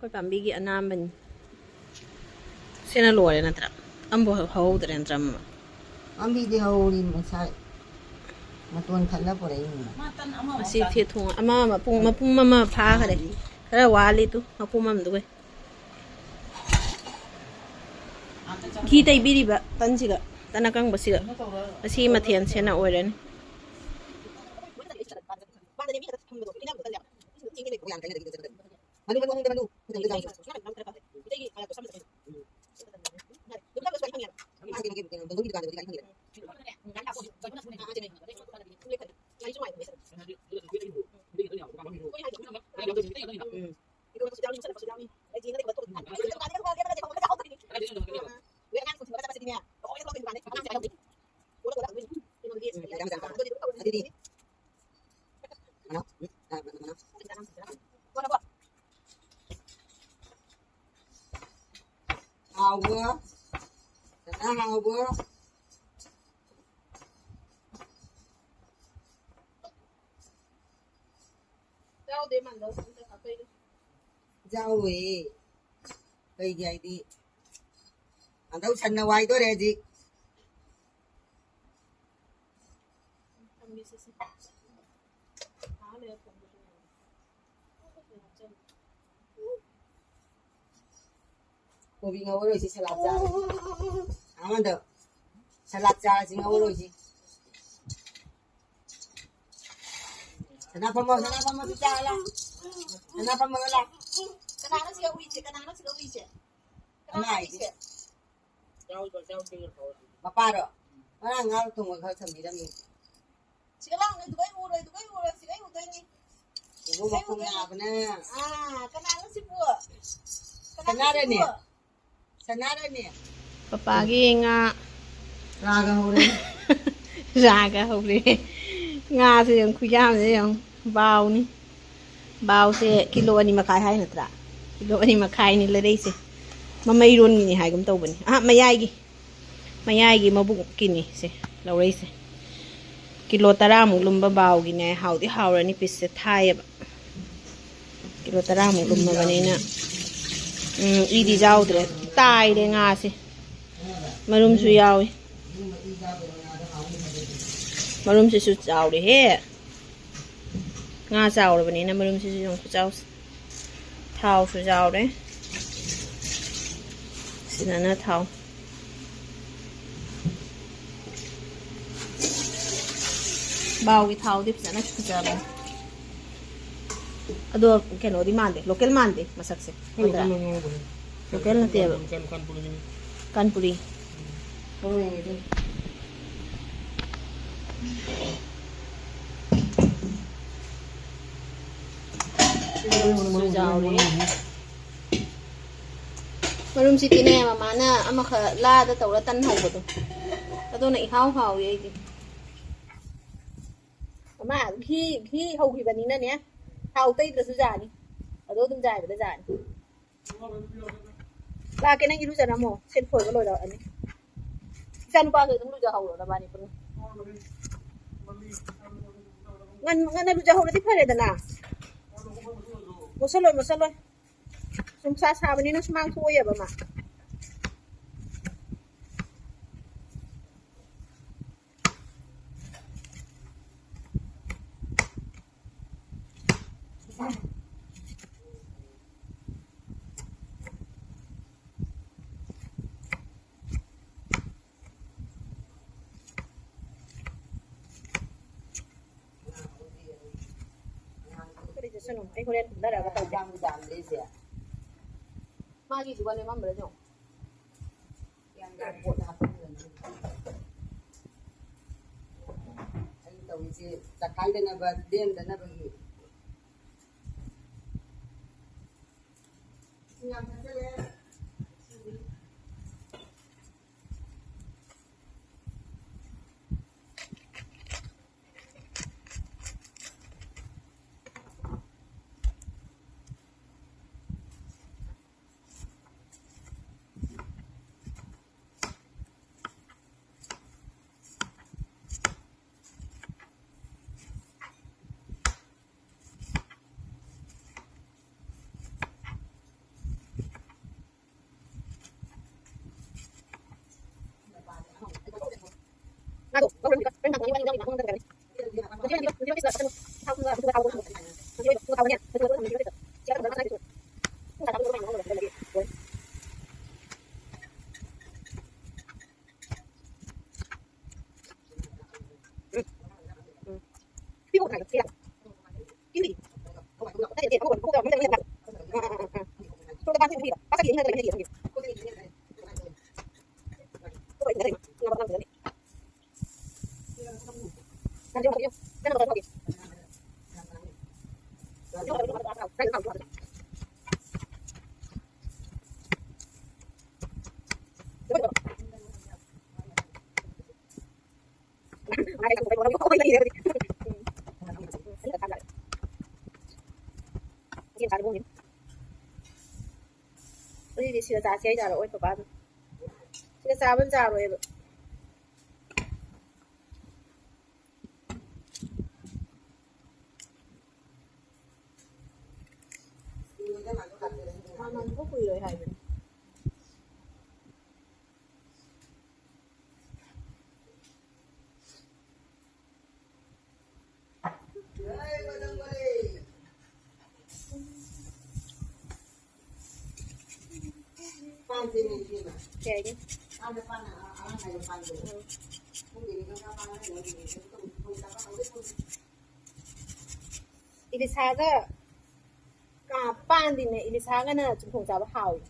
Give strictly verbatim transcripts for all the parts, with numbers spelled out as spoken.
ꯑꯩꯈꯣꯏ ꯄꯥꯝꯕꯤꯒꯤ ꯑꯅꯥꯝꯕꯅꯤ꯫ ꯁꯤꯅ ꯂꯣꯏꯔꯦ ꯅꯠꯇ꯭ꯔꯥ? ꯑꯝꯕꯨ ꯍꯧꯍꯧꯗ꯭ꯔꯦ ꯅꯠꯇ꯭ꯔꯥ, ꯑꯃ? ꯄꯥꯝꯕꯤꯗꯤ ꯍꯧꯔꯤ ꯉꯁꯥꯏ꯫ ꯃꯇꯣꯟ ꯊꯠꯂ ꯄꯨꯔꯛꯏꯅꯤ꯫ ꯃꯁꯤ ꯊꯦꯠ ꯊꯣꯡ ꯑꯃ ꯃꯄꯨꯡ, ꯃꯄꯨꯝ ꯑꯃ ꯐꯥꯈꯔꯦ꯫ ꯈꯔ ꯋꯥꯠꯂꯤ ꯇꯨ, ꯃꯄꯨꯝ ꯑꯃꯗꯨꯒ꯫ ꯘꯤ ꯇꯩꯕꯤꯔꯤꯕ ꯇꯟꯁꯤꯒ, ꯇꯟ ꯑꯀꯪꯕꯁꯤꯒ꯫ ꯉꯁꯤ ꯃꯊꯦꯜ ꯁꯦꯟꯅ ꯑꯣꯏꯔꯅꯤ꯫ ꯃꯥꯅꯦ, ꯃꯤ ꯈꯛꯇ ꯊꯝꯕꯗꯣ, ꯄꯤꯅꯕꯗꯣ ꯇꯜꯂꯦ ꯍꯥꯏꯕ꯫ ꯃꯅꯨ, ꯃꯅꯨ, ꯃꯅꯨ, ꯃꯅꯨ, ꯃꯅꯨ, ꯃꯅꯨ, ꯃꯅꯨ, ꯃꯅꯨ, ꯃꯅꯨ, ꯃꯅꯨ, ꯃꯅꯨ, ꯃꯅꯨ, ꯃꯅꯨ, ꯃꯅꯨ, ꯃꯅꯨ, ꯃꯥꯒꯤ ꯃꯥꯒꯤ ꯀꯩꯅꯣ ꯗꯣꯡꯗꯣꯡꯒꯤ ꯗꯨꯀꯥꯟꯗꯨꯗꯤ ꯀꯥꯏ ꯐꯪꯉꯤꯅꯣ? ꯎꯝ꯫ ꯎꯝ, ꯃꯌꯥꯝ ꯌꯥꯝ ꯇꯥꯕ꯫ ꯑꯗꯨꯗꯤ ꯀꯩꯅꯣ? ꯎꯝ, ꯑꯥ, ꯃꯅꯥ, ꯃꯅꯥ꯫ ꯍꯥꯎꯕ꯭ꯔꯣ? ꯀꯅꯥ ꯍꯥꯎꯕ꯭ꯔꯣ? ꯌꯥꯎꯗꯦ, ꯃꯥꯟꯗꯧ ꯑꯝꯇ ꯀꯥꯞꯄꯩꯗꯣ꯫ ꯌꯥꯎꯔꯣꯏꯌꯦ꯫ ꯀꯩꯒꯤ ꯍꯥꯏꯗꯤ, ꯃꯥꯟꯗꯧ ꯁꯟꯅ ꯋꯥꯏꯗꯣꯔꯦ ꯍꯧꯖꯤꯛ꯫ ꯊꯝꯕꯤꯁꯤꯁꯦ꯫ ꯉꯥꯏꯍꯥꯛ ꯂꯩꯔ ꯊꯣꯡꯕꯁꯨ ꯌꯥꯏ꯫ ꯀꯣꯕꯤ ꯉꯧꯔꯣꯏꯁꯤ, ꯁꯂꯥꯠ ꯆꯥꯔꯁꯤ꯫ ꯑꯃꯗ ꯁꯂꯥꯠ ꯆꯥꯔꯁꯤ, ꯉꯧꯔꯣꯏꯁꯤ꯫ ꯁꯅꯥ ꯐꯝꯃꯣ, ꯁꯅꯥ ꯐꯝꯃꯣ, ꯁꯤ ꯆꯥꯔ ꯂꯥꯎ꯫ ꯁꯅꯥ ꯐꯝꯃꯣ, ꯂꯥꯎ꯫ ꯀꯅꯥꯅꯣ ꯁꯤꯒ ꯎꯏꯁꯦ? ꯀꯅꯥꯅꯣ ꯁꯤꯒ ꯎꯏꯁꯦ? ꯀꯅꯥꯅꯣ ꯑꯃ ꯍꯥꯏꯁꯦ꯫ ꯎꯏꯁꯦ? ꯃꯄꯥꯔꯣ? ꯉꯔꯥꯡ ꯉꯥ ꯊꯣꯡꯕ ꯈꯔ ꯊꯝꯕꯤꯔꯝꯃꯤ꯫ ꯁꯤꯒ ꯂꯥꯎ, ꯅꯣꯏ ꯗꯨꯒꯩ ꯎꯔꯣꯏ, ꯗꯨꯒꯩ ꯎꯔꯣꯏ, ꯁꯤꯒꯩ ꯎꯗꯣꯏꯅꯤ꯫ ꯏꯕꯨꯡ ꯃꯈꯣꯡ ꯅꯥꯕꯅ꯫ ꯑꯥ, ꯀꯅꯥꯅꯣ ꯁꯤꯕꯨ? ꯀꯅꯥꯅꯣ ꯁꯅꯥꯔꯅꯦ꯫ ꯁꯤꯕꯨ? ꯁꯅꯥꯔꯅꯦ꯫ ꯄꯄꯥꯒꯤ ꯉꯥ꯫ ꯔꯥꯒ ꯍꯧꯔꯦ꯫ ꯔꯥꯒ ꯍꯧꯔꯦ꯫ ꯉꯥꯁꯦ ꯌꯦꯡꯉꯨ, ꯈꯨꯌꯥꯝꯁꯦ ꯌꯦꯡꯉꯨ꯫ ꯕꯥꯎꯅꯤ꯫ ꯕꯥꯎꯁꯦ ꯀꯤꯂꯣ ꯑꯅꯤ ꯃꯈꯥꯏ ꯍꯥꯏ ꯅꯠꯇ꯭ꯔꯥ? ꯀꯤꯂꯣ ꯑꯅꯤ ꯃꯈꯥꯏꯅꯤ ꯂꯩꯔꯛꯏꯁꯦ꯫ ꯃꯃꯩꯔꯣꯟꯒꯤꯅꯤ ꯍꯥꯏꯒꯨꯝ ꯇꯧꯕꯅꯤ꯫ ꯑꯍ, ꯃꯌꯥꯏꯒꯤ꯫ ꯃꯌꯥꯏꯒꯤ ꯃꯕꯨꯛꯀꯤꯅꯤ ꯁꯦ ꯂꯧꯔꯛꯏꯁꯦ꯫ ꯀꯤꯂꯣ ꯇꯔꯥꯃꯨꯛ ꯂꯨꯝꯕ ꯕꯥꯎꯒꯤꯅꯦ꯫ ꯍꯥꯎꯗꯤ ꯍꯥꯎꯔꯅꯤ, ꯄꯤꯁꯁꯦ ꯊꯥꯏꯌꯦꯕ꯫ ꯀꯤꯂꯣ ꯇꯔꯥꯃꯨꯛ ꯂꯨꯝꯃꯕꯅꯤꯅ꯫ ꯎꯝ, ꯏꯗꯤ ꯌꯥꯎꯗ꯭ꯔꯦ꯫ ꯇꯥꯏꯔꯦ ꯉꯥꯁꯦ꯫ ꯃꯔꯨꯝꯁꯨ ꯌꯥꯎꯏ꯫ ꯃꯔꯨꯝꯁꯤꯁꯨ ꯆꯥꯎꯔꯦꯍꯦ꯫ ꯉꯥ ꯆꯥꯎꯔꯕꯅꯤꯅ ꯃꯔꯨꯝꯁꯤꯁꯨ ꯌꯦꯡꯉꯨ ꯈꯨꯆꯥꯎꯁꯦ꯫ ꯊꯥꯎꯁꯨ ꯌꯥꯎꯔꯦ꯫ ꯁꯤꯗꯅ ꯊꯥꯎ꯫ ꯕꯥꯎꯒꯤ ꯊꯥꯎꯗꯤ ꯐꯖꯅ ꯁꯨꯖꯕꯅꯤ꯫ ꯑꯗꯣ ꯀꯩꯅꯣꯗꯤ ꯃꯥꯟꯗꯦ, ꯂꯣꯀꯦꯜ ꯃꯥꯟꯗꯦ ꯃꯁꯛꯁꯦ꯫ ꯂꯣꯀꯦꯜ ꯅꯠꯇꯦꯕ꯫ ꯀꯥꯟꯄꯨꯔꯤ꯫ ꯃꯔꯨꯝꯁꯤꯗꯤꯅꯦ, ꯃꯃꯥꯅ ꯑꯃꯈꯛ ꯂꯥꯗ ꯇꯧꯔ ꯇꯟ ꯍꯧꯕꯗꯣ, ꯑꯗꯨꯅ ꯏꯍꯥꯎ ꯍꯥꯎꯏ ꯑꯩꯗꯤ꯫ ꯃꯃꯥ, ꯘꯤ, ꯘꯤ ꯍꯧꯈꯤꯕꯅꯤꯅꯅꯦ, ꯊꯥꯎ ꯇꯩꯗ꯭ꯔꯁꯨ ꯌꯥꯅꯤ꯫ ꯑꯗꯣ ꯑꯗꯨꯝ ꯌꯥꯏꯕꯗ ꯌꯥꯅꯤ꯫ ꯂꯥꯛꯀꯦ, ꯅꯪ ꯏꯔꯨꯖꯔꯝꯃꯣ꯫ ꯁꯦ ꯂꯣꯏꯕ ꯂꯣꯏꯔꯛꯑꯅꯤ꯫ ꯏꯆꯥꯅꯨꯄꯥꯁꯨ ꯑꯗꯨꯝ ꯂꯨꯖꯍꯧꯔꯣ, ꯅꯕꯥꯅꯤ ꯄꯨꯟꯅ꯫ ꯉꯟ-, ꯉꯟꯅ ꯂꯨꯖꯍꯧꯔꯗꯤ ꯐꯔꯦꯗꯅ꯫ ꯃꯣꯠꯁꯜꯂꯣꯏ, ꯃꯣꯠꯁꯜꯂꯣꯏ꯫ ꯅꯨꯡꯁꯥ ꯁꯥꯕꯅꯤꯅ ꯁꯨꯃꯥꯡ ꯊꯣꯛꯑꯣꯏꯑꯕ ꯃꯥ꯫ ꯀꯔꯤ ꯆꯠꯁꯅꯨ? ꯑꯩ ꯍꯣꯔꯦꯟ ꯀꯨꯝꯊꯔꯛꯑꯒ ꯇꯧꯒꯦ꯫ ꯃꯥꯒꯤꯗꯨꯒ ꯂꯦꯝꯃꯝꯕ꯭ꯔꯥ ꯌꯦꯡꯉꯣ꯫ ꯑꯩ ꯇꯧꯔꯤꯁꯦ ꯆꯈꯥꯏꯗꯅꯕ, ꯂꯦꯝꯗꯅꯕꯒꯤ꯫ ꯏꯁꯤꯡ ꯌꯥꯝ ꯊꯛꯆꯜꯂꯦ꯫ ꯑꯗꯨꯗꯤ ꯁꯤꯗ ꯆꯥꯁꯦ ꯍꯥꯏꯖꯥꯠꯂꯣ? ꯑꯣꯏ ꯄꯄꯥꯗꯣ ꯁꯤꯗ ꯆꯥꯕ ꯆꯥꯔꯣꯏꯕ꯫ ꯃꯥ ꯅꯥꯟꯊꯣꯛ ꯀꯨꯏꯔꯣꯏ ꯍꯥꯏꯕꯅꯤ꯫ ꯀꯩ ꯍꯥꯏꯒꯦ? ꯎꯝ꯫ ꯏꯂꯤꯁꯥꯒ ꯀꯥ ꯄꯥꯟꯗꯤꯅꯦ, ꯏꯂꯤꯁꯥꯒꯅ ꯆꯨꯝꯊꯣꯡ ꯆꯥꯕ ꯍꯥꯎꯏ꯫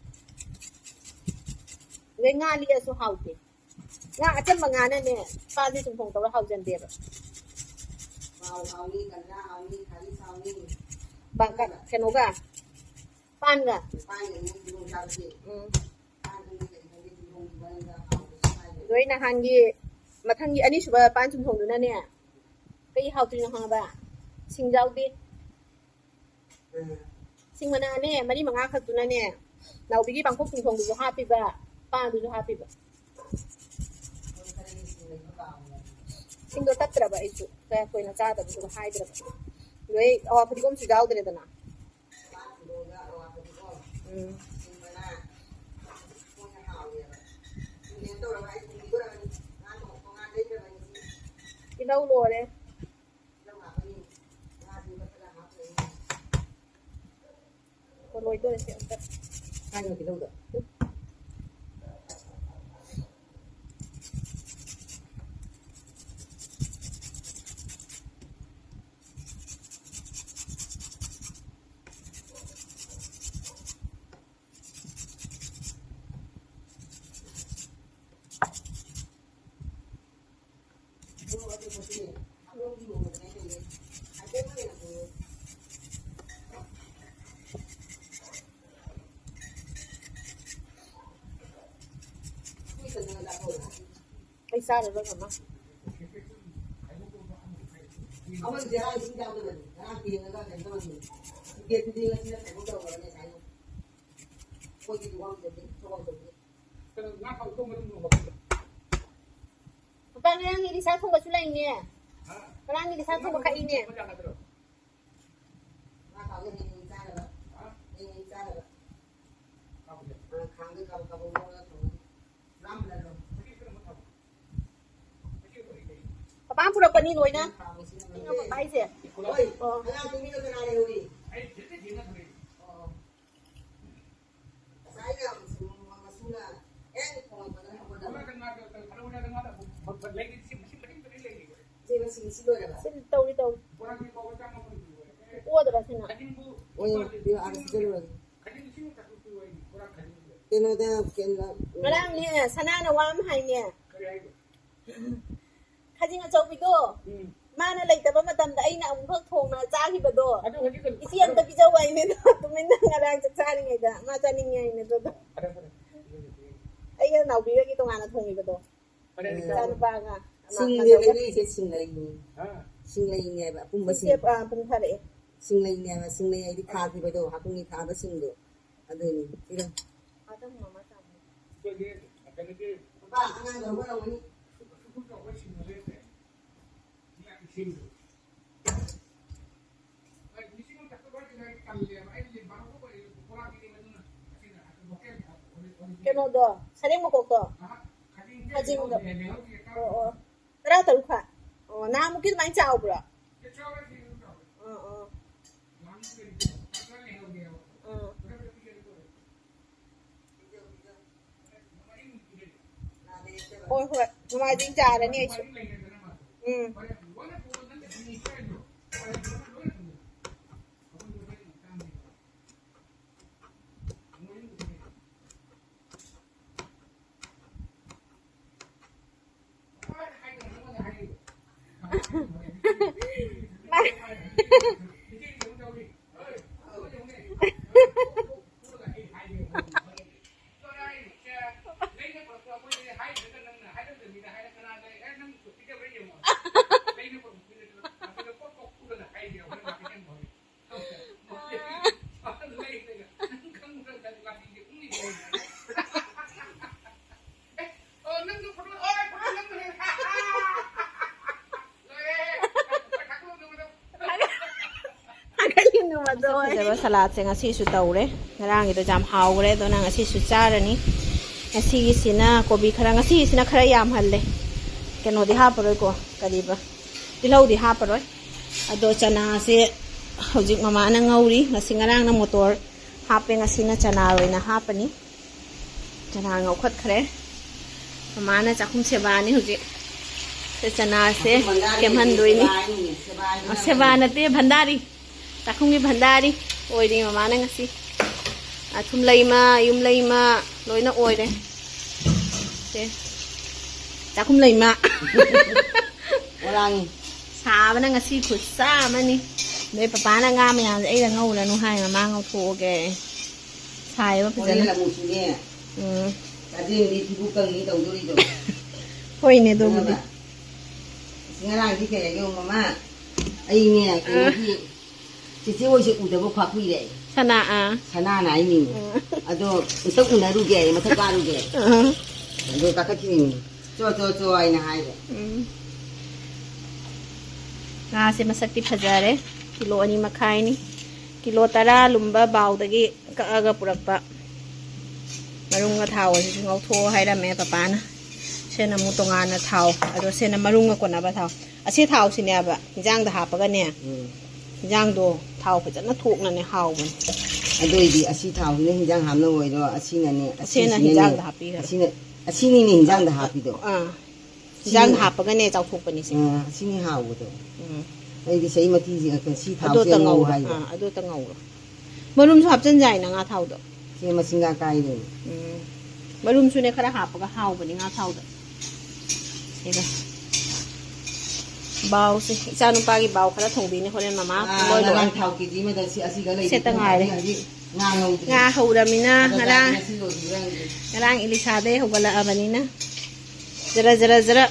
ꯑꯗꯩ ꯉꯥ ꯂꯤꯛꯑꯁꯨ ꯍꯥꯎꯇꯦ꯫ ꯉꯥ ꯑꯆꯝꯕ ꯉꯥꯅꯅꯦ ꯄꯥꯟꯁꯦ ꯆꯨꯝꯊꯣꯡ ꯇꯧꯔ ꯍꯥꯎꯖꯟꯗꯦꯕ꯫ ꯍꯥꯎ ꯍꯥꯎꯅꯤ, ꯀꯟꯖꯥ ꯍꯥꯎꯅꯤ, ꯈꯥꯔꯤ ꯍꯥꯎꯅꯤ꯫ ꯄꯥꯡꯀ-, ꯀꯩꯅꯣꯒ, ꯄꯥꯟꯒ꯫ ꯄꯥꯟꯒ ꯆꯨꯝꯊꯣꯡ ꯆꯥꯕꯁꯦ꯫ ꯎꯝ꯫ ꯄꯥꯟ ꯈꯪꯗꯦ ꯀꯔꯤ ꯈꯪꯗꯦ ꯆꯨꯝꯊꯣꯡ ꯆꯨꯝꯊꯣꯡ ꯍꯥꯎꯕꯁꯨ ꯍꯥꯏꯕꯅꯤ꯫ ꯑꯗꯣ ꯑꯩ ꯅꯍꯥꯟꯒꯤ ꯃꯊꯪꯒꯤ ꯑꯅꯤꯁꯨꯕ ꯄꯥꯟ ꯆꯨꯝꯊꯣꯡꯗꯨꯅꯅꯦ ꯀꯩ ꯍꯥꯎꯇ꯭ꯔꯤꯅꯣ ꯈꯪꯉꯕ? ꯁꯤꯡ ꯌꯥꯎꯗꯦ꯫ ꯎꯝ꯫ ꯁꯤꯡ ꯃꯅꯥꯅꯦ ꯃꯔꯤ ꯃꯉꯥ ꯈꯛꯇꯨꯅꯅꯦ ꯅꯥꯎꯕꯤꯒꯤ ꯄꯥꯡꯈꯣꯛ ꯆꯨꯝꯊꯣꯡꯗꯨꯁꯨ ꯍꯥꯞꯄꯤꯕ, ꯄꯥꯟꯗꯨꯁꯨ ꯍꯥꯞꯄꯤꯕ꯫ ꯁꯤꯡꯗꯣ ꯇꯠꯇ꯭ꯔꯕ ꯑꯩꯁꯨ ꯀꯌꯥ ꯀꯨꯏꯅ ꯆꯥꯗꯕꯗꯨꯗ ꯍꯥꯏꯗ꯭ꯔꯕ꯫ ꯂꯣꯏ ꯑꯋꯥ ꯐꯗꯤꯒꯣꯝꯁꯨ ꯌꯥꯎꯗ꯭ꯔꯦꯗꯅ꯫ ꯎꯝ꯫ ꯇꯤꯜꯍꯧ ꯂꯣꯏꯔꯦ꯫ ꯂꯣꯏꯗꯣꯔꯦ ꯁꯤ ꯑꯝꯇ꯫ ꯀꯥꯏꯅꯣ ꯇꯤꯜꯍꯧꯗꯣ? ꯑꯩ ꯆꯥꯔꯔꯣꯏ ꯃꯃꯥ꯫ ꯑꯃꯗꯤ ꯉꯔꯥꯡ ꯏꯁꯤꯡ ꯌꯥꯎꯗꯕꯅꯤ꯫ ꯉꯔꯥꯡ ꯇꯦꯡꯉꯒ ꯀꯩꯅꯣ ꯇꯧꯔꯝꯃꯤꯅꯤ꯫ ꯇꯤꯀꯦꯠꯇꯨꯗꯤ ꯉꯁꯤ ꯅꯠꯇꯕ ꯇꯧꯔꯒꯅꯦ ꯉꯁꯥꯏꯅ꯫ ꯑꯩꯈꯣꯏꯒꯤꯗꯤ ꯋꯥꯡꯖꯗꯦ, ꯊꯧꯕꯥꯜꯗꯗꯤ꯫ ꯀꯩꯅꯣ, ꯉꯥ ꯊꯥꯎ ꯊꯣꯡꯕ ꯑꯗꯨꯝ ꯂꯧꯍꯧꯕ꯭ꯔꯣ? ꯄꯥꯄꯥ, ꯉꯔꯥꯡꯒꯤ ꯏꯂꯤꯁꯥ ꯊꯣꯡꯕꯁꯨ ꯂꯩꯅꯦ꯫ ꯍꯥ? ꯉꯔꯥꯡꯒꯤ ꯏꯂꯤꯁꯥ ꯊꯣꯡꯕ ꯈꯛꯏꯅꯦ꯫ ꯊꯣꯡꯕ ꯌꯥꯒꯗ꯭ꯔꯣ? ꯉꯥ ꯊꯥꯎꯁꯦ ꯍꯌꯦꯡ ꯆꯥꯅꯕ꯫ ꯍꯥ? ꯍꯌꯦꯡ ꯆꯥꯅꯕ꯫ ꯍꯥꯎꯕꯅꯦ꯫ ꯑ, ꯈꯥꯡꯗ ꯀꯥꯕꯛ ꯀꯥꯕꯛ ꯉꯧꯔꯒ ꯊꯣꯡꯉꯅꯤ꯫ ꯂꯥꯝꯕꯗ ꯑꯗꯨꯝ꯫ ꯄꯥꯄꯥ ꯄꯨꯔꯛꯄꯅꯤ ꯂꯣꯏꯅ꯫ ꯊꯥꯎꯁꯤꯅ ꯑꯩꯅ ꯄꯥꯄꯥ ꯍꯥꯏꯁꯦ꯫ ꯍꯣꯏ, ꯑꯣ꯫ ꯑꯉꯥꯡ ꯇꯨꯃꯤꯟꯅ ꯀꯅꯥ ꯂꯩꯍꯧꯔꯤ? ꯑꯣ꯫ ꯉꯁꯥꯏꯅ ꯃꯁꯨꯅ ꯍꯦꯛ ꯊꯣꯡꯉꯛꯄꯗ ꯍꯧꯒꯠꯂꯒ꯫ ꯏꯆꯦ, ꯉꯁꯤ, ꯉꯁꯤ ꯂꯣꯏꯔꯕ? ꯁꯤ ꯇꯧꯔꯤ, ꯇꯧꯔꯤ꯫ ꯑꯣꯗꯕ ꯁꯤꯅ꯫ ꯑꯣꯏ, ꯄꯤꯔꯛꯑꯣ, ꯑꯥꯗ ꯆꯠꯂꯨꯔꯒꯦ꯫ ꯀꯩꯅꯣꯗ, ꯀꯩꯅꯣ, ꯉꯔꯥꯡꯅꯦ, ꯁꯅꯥꯅ ꯋꯥ ꯑꯃ ꯍꯥꯏꯅꯦ꯫ ꯈꯖꯤꯡ ꯑꯆꯧꯕꯤꯗꯣ, ꯎꯝ꯫ ꯃꯥꯅ ꯂꯩꯇꯕ ꯃꯇꯝꯗ ꯑꯩꯅ ꯑꯃꯨꯛꯈꯛ ꯊꯣꯡꯅ ꯆꯥꯈꯤꯕꯗꯣ꯫ ꯑꯗꯨ ꯍꯧꯖꯤꯛ ꯏꯆꯦ ꯑꯝꯇ ꯄꯤꯖꯧ ꯍꯥꯏꯅꯦ ꯑꯗꯣ, ꯇꯨꯃꯤꯟꯅ ꯉꯔꯥꯡ ꯆꯥꯛ ꯆꯥꯔꯤꯉꯩꯗ ꯃꯥ ꯆꯥꯅꯤꯡꯉꯦ ꯍꯥꯏꯅꯦ ꯑꯗꯨꯗꯣ꯫ ꯐꯔꯦ, ꯐꯔꯦ꯫ ꯑꯩꯒ ꯅꯥꯎꯕꯤꯒꯒꯤ ꯇꯣꯉꯥꯟꯅ ꯊꯣꯡꯉꯤꯕꯗꯣ꯫ ꯐꯔꯦ, ꯐꯔꯦ꯫ ꯏꯆꯥꯅꯨꯄꯥꯒ ꯁꯤꯡꯗꯤ ꯑꯃ ꯂꯩꯔꯤꯁꯦ ꯁꯤꯡꯂꯩꯅꯤ꯫ ꯍꯥ? ꯁꯤꯡꯂꯩꯅꯦꯕ, ꯑꯄꯨꯝꯕ ꯁꯤꯡ꯫ ꯏꯆꯦ, ꯑꯥ, ꯄꯨꯝꯊꯔꯛꯑꯦ꯫ ꯁꯤꯡꯂꯩꯅꯦꯕ, ꯁꯤꯡꯂꯩ ꯍꯥꯏꯗꯤ ꯈꯥꯈꯤꯕꯗꯣ, ꯍꯥꯀꯨꯝꯒꯤ ꯈꯥꯕ ꯁꯤꯡꯗꯣ꯫ ꯑꯗꯨꯅꯤ꯫ ꯁꯤꯗ꯫ ꯑꯗꯨꯝ ꯃꯃꯥ ꯆꯥꯃꯤ꯫ ꯑꯩꯈꯣꯏꯒꯤ ꯀꯩꯅꯣꯒꯤ ꯄꯥꯄꯥ, ꯑꯉꯥꯡꯗꯣ ꯍꯧꯒꯠꯂꯝꯒꯅꯤ꯫ ꯁꯨ-, ꯁꯨ-, ꯁꯨ-, ꯇꯧꯕ ꯁꯤꯡꯗꯣ ꯂꯩꯔꯦ꯫ ꯁꯤꯡꯗꯣ꯫ ꯀꯩꯅꯣꯗꯣ, ꯁꯔꯦꯡ ꯃꯀꯣꯛꯇꯣ? ꯈꯖꯤꯡꯗꯣ꯫ ꯑꯣ, ꯑꯣ꯫ ꯇꯔꯥ ꯇꯔꯨꯛ ꯈꯛ꯫ ꯑꯣ, ꯅꯍꯥꯟꯃꯨꯛꯀꯤ ꯑꯗꯨꯃꯥꯏꯅ ꯆꯥꯎꯕ꯭ꯔꯣ? ꯑꯥ, ꯑꯥ꯫ ꯑꯥ꯫ ꯍꯣꯏ, ꯍꯣꯏ, ꯅꯣꯡꯃꯥꯏꯖꯤꯡ ꯆꯥꯔꯅꯤ ꯑꯩꯁꯨ꯫ ꯎꯝ꯫ ꯐꯖꯕ ꯁꯂꯥꯠꯁꯦ ꯉꯁꯤꯁꯨ ꯇꯧꯔꯦ꯫ ꯉꯔꯥꯡꯒꯤꯗꯣ ꯌꯥꯝ ꯍꯥꯎꯈ꯭ꯔꯦ, ꯑꯗꯨꯅ ꯉꯁꯤꯁꯨ ꯆꯥꯔꯅꯤ꯫ ꯉꯁꯤꯒꯤꯁꯤꯅ ꯀꯣꯕꯤ ꯈꯔ, ꯉꯁꯤꯒꯤꯁꯤꯅ ꯈꯔ ꯌꯥꯝꯍꯜꯂꯦ꯫ ꯀꯩꯅꯣꯗꯤ ꯍꯥꯞꯄꯔꯣꯏꯀꯣ, ꯀꯔꯤꯕ, ꯇꯤꯜꯍꯧꯗꯤ ꯍꯥꯞꯄꯔꯣꯏ꯫ ꯑꯗꯣ ꯆꯅꯥꯁꯦ ꯍꯧꯖꯤꯛ ꯃꯃꯥꯅ ꯉꯧꯔꯤ꯫ ꯉꯁꯤ, ꯉꯔꯥꯡꯅ ꯃꯣꯇꯣꯔ ꯍꯥꯞꯄꯦ, ꯉꯁꯤꯅ ꯆꯅꯥ ꯑꯣꯏꯅ ꯍꯥꯞꯄꯅꯤ꯫ ꯆꯅꯥ ꯉꯧꯈꯠꯈ꯭ꯔꯦ꯫ ꯃꯃꯥꯅ ꯆꯥꯛꯈꯨꯝ ꯁꯦꯕꯥꯅꯤ ꯍꯧꯖꯤꯛ꯫ ꯁꯦ ꯆꯅꯥꯁꯦ ꯁꯦꯝꯍꯟꯗꯣꯏꯅꯤ꯫ ꯑ, ꯁꯦꯕꯥ ꯅꯠꯇꯦ, ꯚꯟꯗꯥꯔꯤ꯫ ꯆꯥꯛꯈꯨꯝꯒꯤ ꯚꯟꯗꯥꯔꯤ ꯑꯣꯏꯔꯤ ꯃꯃꯥꯅ ꯉꯁꯤ꯫ ꯑ, ꯊꯨꯝꯂꯩꯃ, ꯌꯨꯝꯂꯩꯃ ꯂꯣꯏꯅ ꯑꯣꯏꯔꯦ꯫ ꯁꯦ꯫ ꯆꯥꯛꯈꯨꯝ ꯂꯩꯃ꯫ ꯁꯥꯕꯅ ꯉꯁꯤ ꯈꯨꯠꯁꯥ ꯑꯃꯅꯤ꯫ ꯅꯣꯏ ꯄꯄꯥꯅ ꯉꯥ ꯃꯌꯥꯝꯁꯦ ꯑꯩꯒ ꯉꯧꯔꯅꯨ ꯍꯥꯏ, ꯃꯃꯥ ꯉꯧꯊꯣꯛꯑꯒꯦ꯫ ꯁꯥꯏꯕ ꯐꯖꯅ꯫ ꯍꯣꯔꯦꯟ ꯑꯃꯨꯛꯁꯨꯅꯦ꯫ ꯎꯝ꯫ ꯆꯥꯖꯤꯡꯗꯤ ꯐꯤꯕꯨ ꯀꯪꯅꯤ ꯇꯧꯗꯣꯔꯤꯗꯣ꯫ ꯍꯣꯏꯅꯦ, ꯑꯗꯨꯕꯨꯗꯤ꯫ ꯈꯪꯉꯕ? ꯑꯁ, ꯉꯔꯥꯡꯗꯤ ꯀꯩ ꯍꯥꯏꯒꯦ, ꯃꯃꯥ? ꯑꯩꯅꯦ, ꯑ꯫ ꯀꯩꯅꯣꯒꯤ, ꯆꯦꯆꯦ ꯍꯣꯏꯁꯦ ꯎꯗꯕ ꯈ꯭ꯋꯥ ꯀꯨꯏꯔꯦ꯫ ꯁꯅꯥ, ꯑ꯫ ꯁꯅꯥꯅ ꯍꯥꯏꯅꯤ꯫ ꯑ꯫ ꯑꯗꯣ ꯑꯝꯇ ꯎꯅꯔꯨꯒꯦ, ꯃꯊꯛ ꯀꯥꯔꯨꯒꯦ꯫ ꯑ꯫ ꯑꯗꯣ ꯀꯥꯈꯠꯈꯤꯅꯤ꯫ ꯆꯣ, ꯆꯣ, ꯆꯣ ꯍꯥꯏꯅ ꯍꯥꯏꯔꯦ꯫ ꯎꯝ꯫ ꯉꯥꯁꯦ ꯃꯁꯛꯇꯤ ꯐꯖꯔꯦ꯫ ꯀꯤꯂꯣ ꯑꯅꯤ ꯃꯈꯥꯏꯅꯤ꯫ ꯀꯤꯂꯣ ꯇꯔꯥ ꯂꯨꯝꯕ ꯕꯥꯎꯗꯒꯤ ꯀꯛꯑꯒ ꯄꯨꯔꯛꯄ꯫ ꯃꯔꯨꯝꯒ ꯊꯥꯎꯒꯁꯤꯁꯨ ꯉꯧꯊꯣꯛꯑꯣ ꯍꯥꯏꯔꯝꯃꯦ ꯄꯄꯥꯅ꯫ ꯁꯤꯅ ꯑꯃꯨꯛ ꯇꯣꯉꯥꯟꯅ ꯊꯥꯎ꯫ ꯑꯗꯣ ꯁꯤꯅ ꯃꯔꯨꯝꯒ ꯀꯣꯟꯅꯕ ꯊꯥꯎ꯫ ꯑꯁꯤ ꯊꯥꯎꯁꯤꯅꯦꯕ ꯍꯤꯟꯖꯥꯡꯗ ꯍꯥꯞꯄꯒꯅꯦ, ꯎꯝ꯫ ꯍꯤꯟꯖꯥꯡꯗꯣ ꯊꯥꯎ ꯐꯖꯅ ꯊꯣꯛꯅꯅꯦ ꯍꯥꯎꯕꯅꯦ꯫ ꯑꯗꯨ ꯑꯣꯏꯗꯤ ꯑꯁꯤ ꯊꯥꯎꯁꯤꯅ ꯍꯤꯟꯖꯥꯡ ꯍꯥꯞꯅꯕ ꯑꯣꯏꯔꯣ, ꯑꯁꯤꯅꯅꯦ, ꯑꯁꯤꯅ ꯑꯁꯤꯁꯤꯅꯅꯦ ꯍꯤꯟꯖꯥꯡꯗ ꯍꯥꯞꯄꯤꯈ꯭ꯔꯦ꯫ ꯑꯁꯤꯅ, ꯑꯁꯤꯅꯤꯅꯦ ꯍꯤꯟꯖꯥꯡꯗ ꯍꯥꯞꯄꯤꯗꯣ꯫ ꯑꯥ, ꯍꯤꯟꯖꯥꯡꯗ ꯁꯤꯅꯤ꯫ ꯍꯥꯞꯄꯒꯅꯦ ꯆꯥꯎꯊꯣꯛꯄꯅꯤꯁꯦ꯫ ꯑꯥ, ꯑꯁꯤꯅꯤ ꯍꯥꯎꯕꯗꯣ꯫ ꯎꯝ꯫ ꯑꯩꯗꯤ ꯆꯍꯤ ꯃꯇꯤꯁꯦ ꯁꯤ ꯑꯗꯣ ꯊꯥꯎꯁꯦ ꯇ ꯉꯧ ꯉꯧꯔꯣ꯫ ꯍꯥꯏꯕ꯫ ꯑꯥ, ꯑꯗꯣ ꯇ ꯉꯧꯔꯣ꯫ ꯃꯔꯨꯝꯁꯨ ꯍꯥꯞꯆꯤꯟ ꯌꯥꯏꯅ ꯉꯥ ꯊꯥꯎꯗꯣ꯫ ꯁꯤ ꯃꯁꯤꯡꯒ ꯀꯥꯏꯗꯣꯏꯅꯤ꯫ ꯎꯝ꯫ ꯃꯔꯨꯝꯁꯨꯅꯦ ꯈꯔ ꯍꯥꯞꯄꯒ ꯍꯥꯎꯕꯅꯤ ꯉꯥ ꯊꯥꯎꯗ꯫ ꯁꯤꯒ꯫ ꯕꯥꯎꯁꯦ, ꯏꯆꯥ ꯅꯨꯄꯥꯒꯤ ꯕꯥꯎ ꯈꯔ ꯊꯣꯡꯕꯤꯅꯤ ꯍꯣꯔꯦꯟ ꯃꯃꯥ꯫ ꯑꯥ, ꯂꯣꯏ ꯂꯣꯏ꯫ ꯉꯔꯥꯡ ꯊꯥꯎ ꯀꯦꯖꯤ ꯑꯃꯗ ꯁꯤ ꯑꯁꯤꯒ ꯂꯩꯔꯤ꯫ ꯁꯦꯠꯇ ꯉꯥꯏꯔꯦ꯫ ꯍꯧꯖꯤꯛ ꯉꯥ ꯉꯧꯗ꯭ꯔꯤ꯫ ꯉꯥ ꯍꯧꯔꯃꯤꯅ ꯑꯗꯣ ꯉꯔꯥꯡ, ꯉꯁꯤ ꯂꯣꯏꯗ꯭ꯔꯤꯕ꯭ꯔꯥ ꯌꯦꯡꯒꯦ꯫ ꯉꯔꯥꯡ ꯏꯂꯤꯁꯥꯗꯩ ꯍꯧꯒꯠꯂꯛꯑꯕꯅꯤꯅ ꯖꯔ ꯖꯔ ꯖꯔ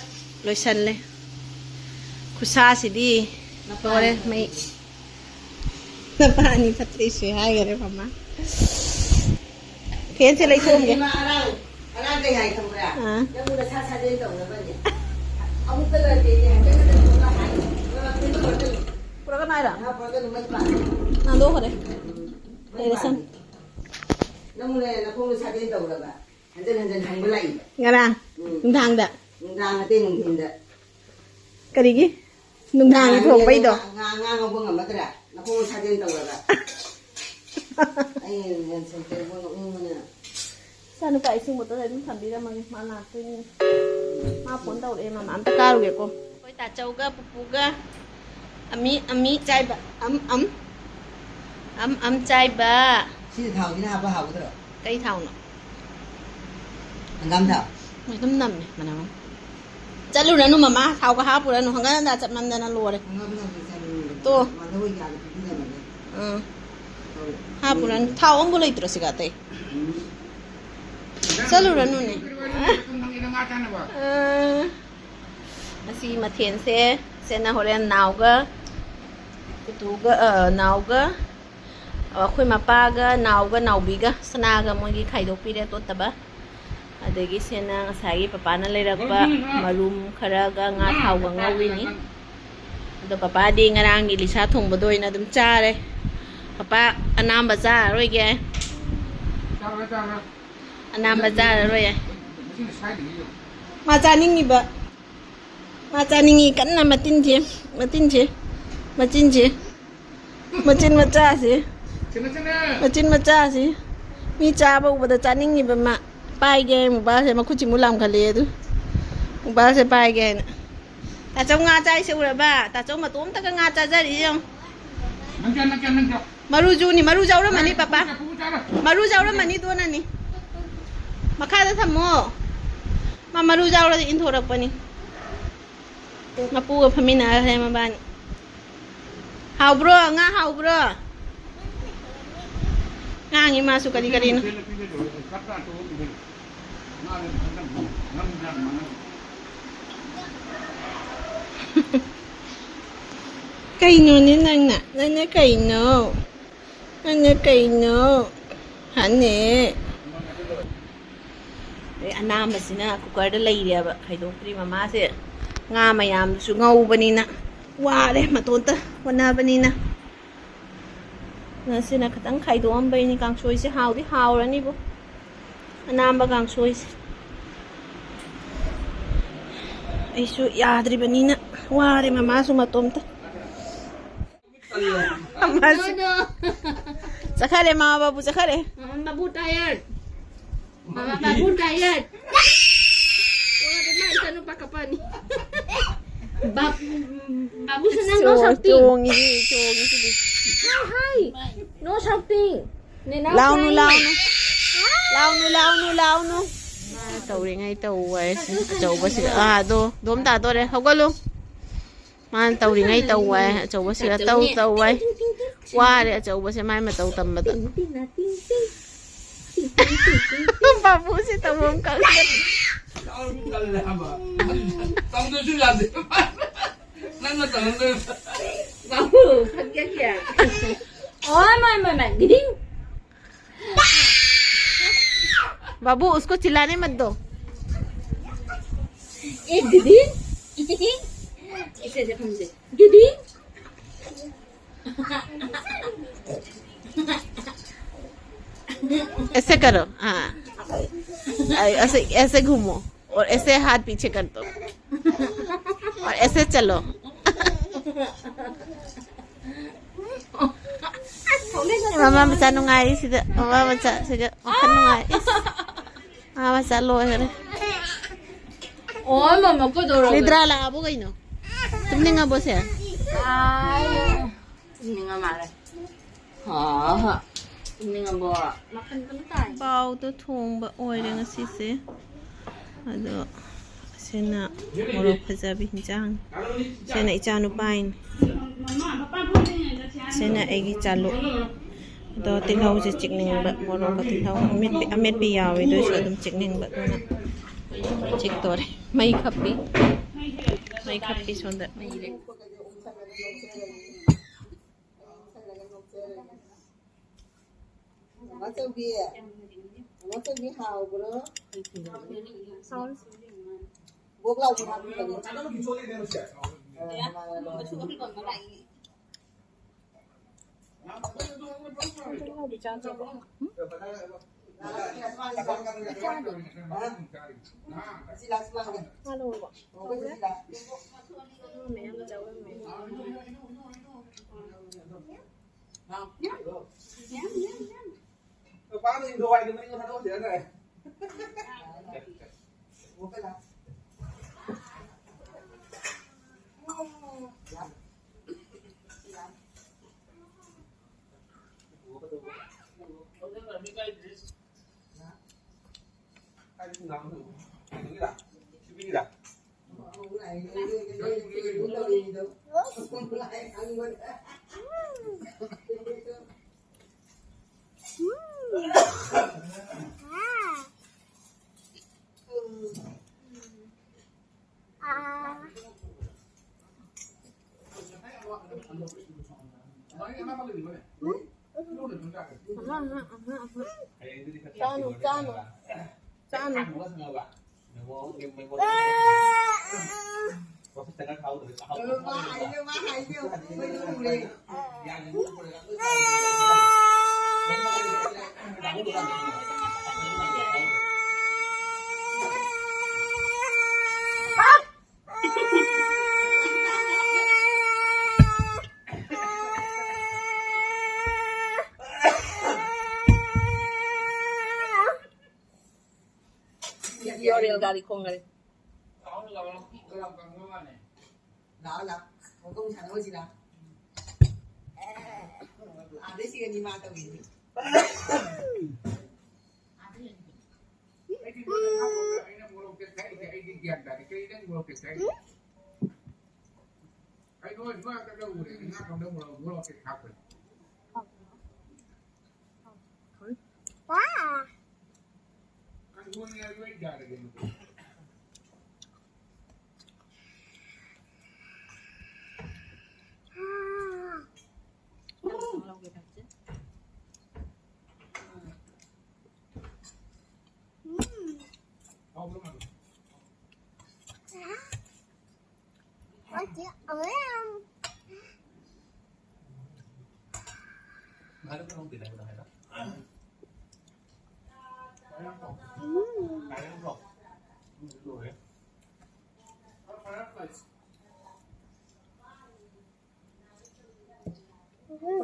ꯂꯣꯏꯁꯜꯂꯦ꯫ ꯈꯨꯠꯁꯥꯁꯤꯗꯤ ꯂꯣꯏꯔꯦ ꯃꯩ꯫ ꯅꯄꯥ ꯑꯅꯤ ꯐꯠꯇ꯭ꯔꯤꯁꯦ ꯍꯥꯏꯈꯔꯦ ꯃꯃꯥ꯫ ꯐꯦꯟꯁꯦ ꯂꯩꯊꯣꯛꯑꯝꯒꯦ꯫ ꯏꯃꯥ, ꯑꯉꯥꯡ, ꯑꯉꯥꯡ ꯀꯩ ꯍꯥꯏ ꯈꯪꯕ꯭ꯔꯥ? ꯑꯥ꯫ ꯅꯪꯕꯨ ꯅꯁꯥ ꯁꯥꯖꯦꯜ ꯇꯧꯅꯕꯅꯦ꯫ ꯑꯃꯨꯛꯇ ꯅꯠꯇꯦꯅꯦ, ꯍꯟꯖꯟ ꯍꯟꯖꯟ ꯊꯣꯛꯑꯒ ꯍꯥꯏ꯫ ꯄꯨꯔꯛꯀꯅꯨ ꯍꯥꯏꯔꯣ? ꯉꯥ ꯄꯨꯔꯛꯀꯅꯨ, ꯃꯩ ꯄꯥꯜꯂꯦ꯫ ꯅꯥꯟꯗꯣꯛꯈ꯭ꯔꯦ꯫ ꯎꯝ, ꯃꯩ ꯂꯩꯔꯦ ꯁꯝ꯫ ꯄꯥꯜꯂꯦ꯫ ꯅꯪꯕꯨꯅꯦ, ꯅꯈꯣꯡꯗꯣ ꯁꯥꯖꯦꯜ ꯇꯧꯅꯕ꯫ ꯍꯟꯖꯟ ꯍꯟꯖꯟ ꯍꯪꯕ ꯂꯥꯛꯏꯕ꯫ ꯉꯔꯥꯡ ꯎꯝ꯫ ꯅꯨꯡꯗꯥꯡꯗ꯫ ꯅꯨꯡꯗꯥꯡ ꯅꯠꯇꯦ, ꯅꯨꯡꯊꯤꯟꯗ꯫ ꯀꯔꯤꯒꯤ? ꯅꯨꯡꯗꯥꯡꯒꯤ ꯉꯥ ꯊꯣꯡꯕꯩꯗꯣ? ꯉꯥ, ꯉꯥ ꯉꯧꯕ ꯉꯝꯃꯗ꯭ꯔꯥ? ꯅꯈꯣꯡ ꯁꯥꯖꯦꯜ ꯇꯧꯔꯒ꯫ ꯑꯩ ꯌꯦꯟ ꯁꯦꯝꯕꯗ ꯅꯣꯛꯅꯤꯡꯕꯅ꯫ ꯏꯆꯥꯅꯨꯄꯥ ꯏꯁꯤꯡ ꯕꯣꯇꯜ ꯑꯗꯨꯝ ꯊꯝꯕꯤꯔꯝꯃꯒꯦ, ꯃꯥ ꯂꯥꯛꯇꯣꯏꯅꯤ꯫ ꯃꯥ ꯐꯣꯟ ꯇꯧꯔꯛꯑꯦ, ꯃꯃꯥ ꯑꯝꯇ ꯀꯥꯔꯨꯒꯦꯀꯣ꯫ ꯑꯩꯈꯣꯏ ꯇꯥꯆꯧꯒ ꯄꯨꯄꯨꯒ ꯑꯃꯤ, ꯑꯃꯤ ꯆꯥꯏꯕ꯫ ꯑꯝ, ꯑꯝ꯫ ꯑꯝ, ꯑꯝ ꯆꯥꯏꯕ꯫ ꯁꯤꯗꯤ ꯊꯥꯎꯁꯤꯅ ꯍꯥꯞꯄ ꯍꯥꯎꯒꯗ꯭ꯔꯣ? ꯀꯩ ꯊꯥꯎꯅꯣ? ꯍꯪꯒꯥꯝ ꯊꯥꯎ꯫ ꯑꯗꯨꯝ ꯅꯝꯃꯦ ꯃꯅꯝ ꯑꯃ꯫ ꯆꯠꯂꯨꯔꯅꯨ ꯃꯃꯥ, ꯊꯥꯎꯒ ꯍꯥꯞꯄꯨꯔꯅꯨ, ꯍꯪꯒꯠ ꯍꯟꯗ ꯆꯠꯃꯟꯗꯅ ꯂꯣꯏꯔꯦ꯫ ꯍꯪꯒꯥꯝ ꯊꯥꯎꯁꯦ ꯆꯥꯅꯤꯡꯉꯦ꯫ ꯇꯣ꯫ ꯃꯥꯗ ꯍꯣꯏ ꯌꯥꯗ ꯄꯤꯕꯤꯔꯝꯃꯒꯦ꯫ ꯎꯝ꯫ ꯍꯣꯏ꯫ ꯍꯥꯞꯄꯨꯔꯅꯨ꯫ ꯊꯥꯎ ꯑꯝꯕꯨ ꯂꯩꯇ꯭ꯔꯣ ꯁꯤꯒ ꯑꯇꯩ? ꯎꯝ꯫ ꯆꯠꯂꯨꯔꯅꯨꯅꯦ꯫ ꯑ꯫ ꯉꯁꯤ ꯃꯊꯦꯜꯁꯦ, ꯁꯦꯅ ꯍꯣꯔꯦꯟ ꯅꯥꯎꯒ, ꯄꯨꯇꯨꯒ, ꯑ, ꯅꯥꯎꯒ, ꯑꯩꯈꯣꯏ ꯃꯄꯥꯒ, ꯅꯥꯎꯒ, ꯅꯥꯎꯕꯤꯒ, ꯁꯅꯥꯒ ꯃꯣꯏꯒꯤ ꯈꯥꯏꯗꯣꯛꯄꯤꯔꯦ ꯇꯣꯠꯇꯕ꯫ ꯑꯗꯒꯤ ꯁꯦꯅ ꯉꯁꯥꯏꯒꯤ ꯄꯄꯥꯅ ꯂꯩꯔꯛꯄ ꯃꯔꯨꯝ ꯈꯔꯒ ꯉꯥ ꯊꯥꯎꯒ ꯉꯧꯔꯤꯅꯤ꯫ ꯑꯗꯣ ꯄꯄꯥꯗꯤ ꯉꯔꯥꯡꯒꯤ ꯂꯤꯁꯥ ꯊꯣꯡꯕꯗꯣ ꯑꯣꯏꯅ ꯑꯗꯨꯝ ꯆꯥꯔꯦ꯫ ꯄꯄꯥ ꯑꯅꯥꯝꯕ ꯆꯥꯔꯔꯣꯏꯒꯦ꯫ ꯆꯥꯔꯣꯏ, ꯆꯥꯔꯣꯏ꯫ ꯑꯅꯥꯝꯕ ꯆꯥꯔꯔꯣꯏ꯫ ꯃꯁꯤꯅ ꯁꯥꯏꯗꯒꯤ ꯌꯦꯡꯉꯨ꯫ ꯃꯥ ꯆꯥꯅꯤꯡꯉꯤꯕ꯫ ꯃꯥ ꯆꯥꯅꯤꯡꯉꯤ ꯀꯟꯅ ꯃꯇꯤꯟꯁꯦ, ꯃꯇꯤꯟꯁꯦ, ꯃꯆꯤꯟꯁꯦ, ꯃꯆꯤꯟ ꯃꯆꯥꯁꯦ, ꯃꯆꯤꯟ ꯃꯆꯥꯁꯤ꯫ ꯃꯤ ꯆꯥꯕ ꯎꯕꯗ ꯆꯥꯅꯤꯡꯉꯤꯕ ꯃꯥ꯫ ꯄꯥꯏꯒꯦ ꯃꯣꯕꯥꯏꯜꯁꯦ, ꯃꯈꯨꯠꯁꯤꯃꯨꯛ ꯂꯥꯝꯈꯠꯂꯛꯑꯦ ꯑꯗꯨ꯫ ꯃꯣꯕꯥꯏꯜꯁꯦ ꯄꯥꯏꯒꯦ ꯍꯥꯏꯅ꯫ ꯇꯥꯆꯧ ꯉꯥ ꯆꯥꯏꯁꯦ ꯎꯔꯕ? ꯇꯥꯆꯧ ꯃꯇꯣꯝꯇꯒ ꯉꯥ ꯆꯥꯖꯔꯤ ꯌꯦꯡꯉꯨ꯫ ꯅꯪ ꯆꯥ, ꯅꯪ ꯆꯥ, ꯅꯪ ꯆꯥ꯫ ꯃꯔꯨꯁꯨ ꯎꯅꯤ, ꯃꯔꯨ ꯌꯥꯎꯔꯝꯃꯅꯤ ꯄꯄꯥ꯫ ꯃꯔꯨ ꯌꯥꯎꯔꯝꯃꯅꯤ ꯗꯣꯅꯅꯤ꯫ ꯃꯈꯥꯗ ꯊꯝꯃꯣ꯫ ꯃꯥ ꯃꯔꯨ ꯌꯥꯎꯔꯗꯤ ꯏꯟꯊꯣꯔꯛꯄꯅꯤ꯫ ꯃꯄꯨꯒ ꯐꯝꯃꯤꯟꯅꯈ꯭ꯔꯦ ꯃꯕꯥꯅꯤ꯫ ꯍꯥꯎꯕ꯭ꯔꯣ? ꯉꯥ ꯍꯥꯎꯕ꯭ꯔꯣ? ꯉꯥꯡꯉꯤ ꯃꯥꯁꯨ ꯀꯔꯤ ꯀꯔꯤꯅꯣ꯫ ꯀꯩꯅꯣꯅꯦ ꯅꯪꯅ? ꯅꯪꯅ ꯀꯩꯅꯣ? ꯅꯪꯅ ꯀꯩꯅꯣ? ꯍꯥꯅꯦ꯫ ꯑꯗꯩ ꯑꯅꯥꯝꯕꯁꯤꯅ ꯀꯨꯀꯔꯗ ꯂꯩꯔꯦꯕ, ꯈꯥꯏꯗꯣꯛꯇ꯭ꯔꯤ꯫ ꯃꯃꯥꯁꯦ ꯉꯥ ꯃꯌꯥꯝꯗꯨꯁꯨ ꯉꯧꯕꯅꯤꯅ ꯋꯥꯔꯦ, ꯃꯇꯣꯟꯇ ꯍꯣꯠꯅꯕꯅꯤꯅ꯫ ꯉꯁꯤꯅ ꯈꯤꯇꯪ ꯈꯥꯏꯗꯣꯛꯑꯝꯕꯩꯅꯤ꯫ ꯀꯥꯡꯁꯣꯏꯁꯦ ꯍꯥꯎꯗꯤ ꯍꯥꯎꯔꯅꯤꯕꯨ, ꯑꯅꯥꯝꯕ ꯀꯥꯡꯁꯣꯏꯁꯦ꯫ ꯑꯩꯁꯨ ꯌꯥꯗ꯭ꯔꯤꯕꯅꯤꯅ ꯋꯥꯔꯦ, ꯃꯃꯥꯁꯨ ꯃꯇꯣꯝꯇ꯫ ꯃꯃꯥꯁꯨ ꯆꯠꯈꯔꯦ, ꯃꯃꯥ ꯕꯥꯕꯨ ꯆꯠꯈꯔꯦ꯫ ꯃꯃꯥ ꯕꯥꯕꯨ tired. ꯃꯃꯥ ꯕꯥꯕꯨ tired. ꯋꯥꯔꯦ, ꯃꯥ ꯏꯆꯥꯅꯨꯄꯥ ꯀꯞꯄꯛꯑꯅꯤ꯫ ꯕꯥꯕꯨ, ꯕꯥꯕꯨꯁꯨ ꯅꯪ no shouting. ꯆꯣꯡꯉꯤꯁꯤ, ꯆꯣꯡꯉꯤꯁꯤꯗꯤ꯫ Hi, hi. No shouting. ꯅꯦꯅꯥꯎ ꯂꯥꯎꯅꯨ, crying. ꯂꯥꯎꯅꯨ꯫ ꯂꯥꯎꯅꯨ, ꯂꯥꯎꯅꯨ, ꯂꯥꯎꯅꯨ꯫ ꯃꯥꯅ ꯇꯧꯔꯤꯉꯩ ꯇꯧ ꯍꯥꯏꯁꯦ꯫ ꯑꯆꯧꯕꯁꯤꯗ꯫ ꯑꯥ, ꯑꯗꯣ, ꯗꯣꯝꯇꯥ ꯇꯣꯔꯦ꯫ ꯍꯧꯒꯠꯂꯨ꯫ ꯃꯥꯅ ꯇꯧꯔꯤꯉꯩ ꯇꯧ ꯍꯥꯏ꯫ ꯑꯆꯧꯕꯁꯤꯗ ꯇꯧ, ꯇꯧ ꯍꯥꯏ꯫ ꯋꯥꯔꯦ ꯑꯆꯧꯕꯁꯦ ꯃꯥꯏ ꯃꯇꯧ ꯇꯝꯕꯗ꯫ ꯇꯤꯡ, ꯇꯤꯡ, ꯇꯤꯡ, ꯇꯤꯡ꯫ ꯇꯤꯡ, ꯇꯤꯡ, ꯇꯤꯡ, ꯇꯤꯡ, ꯇꯤꯡ꯫ ꯕꯥꯕꯨꯁꯦ ꯇꯧꯐꯝ ꯈꯪꯗꯦ꯫ ꯇꯧꯔꯁꯨ ꯀꯜꯂꯦ ꯍꯥꯏꯕ꯫ ꯇꯝꯗ꯭ꯔꯁꯨ ꯌꯥꯗꯦ꯫ ꯅꯪꯅ ꯇꯝꯗꯣꯏꯕ꯫ ꯕꯥꯕꯨ, ꯐꯠꯒꯦ ꯀꯌꯥ? ꯑꯣ, ꯃꯥꯏ, ꯃꯥꯏ, ꯃꯥꯏ, ꯒꯤꯗꯤꯡ꯫ बाबू, उसको चिल्लाने मत दो। ए, दीदी। इसे, इसे, हम इसे। दीदी। ऐसे करो, हाँ। ऐसे, ऐसे घूमो और ऐसे हाथ पीछे कर दो। ꯑꯦꯁꯦ ꯆꯠꯂꯣ꯫ ꯃꯃꯥ ꯃꯆꯥ ꯅꯨꯡꯉꯥꯏꯔꯤꯁꯤꯗ, ꯃꯃꯥ ꯃꯆꯥ ꯁꯤꯗ ꯋꯥꯈꯜ ꯅꯨꯡꯉꯥꯏ꯫ ꯏꯁ꯫ ꯃꯃꯥ ꯃꯆꯥ ꯂꯣꯏꯈꯔꯦ꯫ ꯑꯣ, ꯃꯃꯥ, ꯀꯩꯗꯧꯔꯒꯦ? ꯅꯤꯗ꯭ꯔꯥ ꯂꯥꯛꯑꯕꯣ ꯀꯩꯅꯣ? ꯇꯨꯝꯅꯤꯡꯉꯕꯣ ꯁꯦ? ꯑꯥꯏ, ꯇꯨꯝꯅꯤꯡꯉ ꯃꯥꯜꯂꯦ꯫ ꯑꯥ, ꯇꯨꯝꯅꯤꯡꯉꯕꯣ? ꯄꯥꯎꯗꯣ ꯊꯣꯡꯕ ꯑꯣꯏꯔꯦ ꯉꯁꯤꯁꯦ꯫ ꯑꯗꯣ ꯁꯤꯅ ꯃꯣꯔꯣꯛ ꯐꯖꯕꯤ ꯍꯤꯟꯖꯥꯡ꯫ ꯁꯤꯅ ꯏꯆꯥ ꯅꯨꯄꯥꯏꯅꯤ꯫ ꯁꯤꯅ ꯑꯩꯒꯤ ꯆꯥꯂꯨꯛ꯫ ꯑꯗꯣ ꯇꯤꯜꯍꯧꯁꯦ ꯆꯤꯛꯅꯤꯡꯕ, ꯃꯣꯔꯣꯛꯀ ꯇꯤꯜꯍꯧ ꯑꯃꯦꯠꯄꯤ, ꯑꯃꯦꯠꯄꯤ ꯌꯥꯎꯋꯦ, ꯑꯗꯨ ꯑꯣꯏꯁꯨ ꯑꯗꯨꯝ ꯆꯤꯛꯅꯤꯡꯕ, ꯑꯗꯨꯅ ꯆꯤꯛꯇꯣꯔꯦ꯫ ꯃꯩ ꯈꯞꯄꯤ, ꯃꯩ ꯈꯞꯄꯤ ꯁꯣꯝꯗ꯫ ꯃꯃꯥꯆꯧꯕꯤ, ꯃꯃꯥꯆꯧꯕꯤ ꯍꯥꯎꯕ꯭ꯔꯣ? ꯕꯣꯛ ꯂꯥꯎꯕꯤ ꯍꯥꯞꯄꯤꯕꯅꯦ꯫ ꯑ, ꯃꯥ ꯂꯣꯏꯔꯦ꯫ ꯆꯥꯅꯨ, ꯆꯥꯅꯨ꯫ ꯆꯥꯅꯨ꯫ ꯔꯦꯜ ꯒꯥꯔꯤ ꯈꯣꯡꯈꯔꯦ꯫ ꯂꯥꯛꯑꯣ, ꯂꯥꯛꯑꯣ꯫ ꯍꯧꯗꯣꯡ ꯁꯥꯟꯅꯧꯁꯤꯔꯥ? ꯑꯥꯗꯩ ꯁꯤꯒꯅꯤ ꯃꯥ ꯇꯧꯔꯤꯁꯦ꯫ ꯑꯩꯗꯤ ꯅꯣꯏꯅ ꯉꯥ ꯊꯣꯡꯕꯗ ꯑꯩꯅ ꯃꯣꯔꯣꯛ ꯇꯦꯛꯊꯔꯤꯁꯦ ꯑꯩꯗꯤ ꯒ꯭ꯌꯥꯟ ꯇꯥꯗꯦ꯫ ꯀꯩ ꯅꯪ ꯃꯣꯔꯣꯛ ꯇꯦꯛꯊꯔꯤꯁꯦ? ꯑꯩ ꯅꯣꯏ, ꯅꯣꯏ ꯉꯥꯛꯇ ꯎꯔꯦ꯫ ꯉꯥ ꯊꯣꯡꯕꯗ ꯃꯣꯔꯣꯛ, ꯃꯣꯔꯣꯛ ꯇꯦꯛꯊꯔꯛꯄꯁꯦ꯫ ꯀꯥꯡꯁꯣꯏꯅꯦ ꯍꯥꯏꯕ ꯑꯩ ꯌꯥꯔꯒꯦ ꯃꯗꯨ꯫ ꯍꯥꯎꯕ꯭ꯔꯣ ꯃꯗꯨ?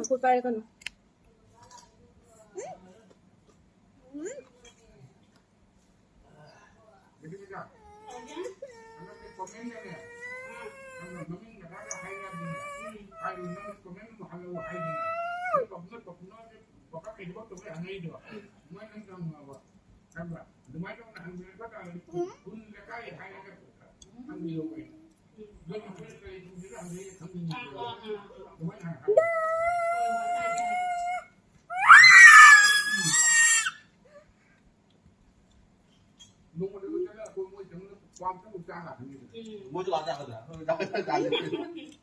ꯈꯨꯠ ꯄꯥꯏꯔꯛꯀꯅꯨ꯫ ꯅꯨꯄꯤꯃꯆꯥ, ꯅꯪꯒꯤ comment ꯗꯅꯦ, ꯅꯪꯅ ꯃꯃꯤꯡ ꯅꯊꯥꯗ ꯍꯥꯏꯔꯗꯤꯅꯦ, ꯍꯥꯏꯗꯤ ꯅꯪ comment ꯑꯃ ꯍꯜꯂꯛꯑꯣ ꯍꯥꯏꯗꯅ, ꯅꯣꯏ ꯄꯥꯕꯨꯡ, ꯅꯣꯏ ꯄꯥꯕꯨꯡ ꯅꯣꯏ ꯄꯥꯈꯪ ꯂꯩꯁꯥꯕꯤ ꯇꯧꯕꯩ ꯍꯪꯉꯛꯏꯗꯣ, ꯃꯣꯏ ꯅꯪ ꯈꯪꯉꯕ? ꯈꯪꯕ꯭ꯔꯥ? ꯑꯗꯨꯃꯥꯏꯅ ꯇꯧꯅ ꯍꯪꯕꯤꯔꯛꯄ ꯇꯥꯔꯗꯤ ꯈꯨꯟ ꯂꯩꯀꯥꯏ ꯍꯥꯏꯔꯒ ꯍꯪꯕꯤꯔꯛꯑꯣ ꯀꯩꯅꯣ꯫ ꯅꯣꯏ ꯑꯩꯈꯣꯏꯅ ꯀꯔꯤ ꯈꯨꯝꯁꯤꯔ ꯍꯪꯕꯤꯔꯛꯑꯣ ꯈꯪꯅꯤꯡꯉꯤ꯫ ꯑꯗꯨꯃꯥꯏꯅ ꯍꯪꯉꯛꯑꯣ꯫ ꯅꯣꯡꯃꯗ ꯆꯠꯂꯒ ꯑꯩꯈꯣꯏ ꯃꯣꯏ ꯆꯪꯉꯒ ꯀ꯭ꯋꯥ ꯑꯝꯇꯪ ꯆꯥ ꯂꯥꯛꯀꯅꯤ꯫ ꯃꯣꯏꯁꯨ ꯂꯥꯛ ꯆꯥꯒꯗ꯭ꯔꯥ? ꯑꯩꯈꯣꯏ ꯆꯥ-, ꯆꯥ-, ꯆꯥ-,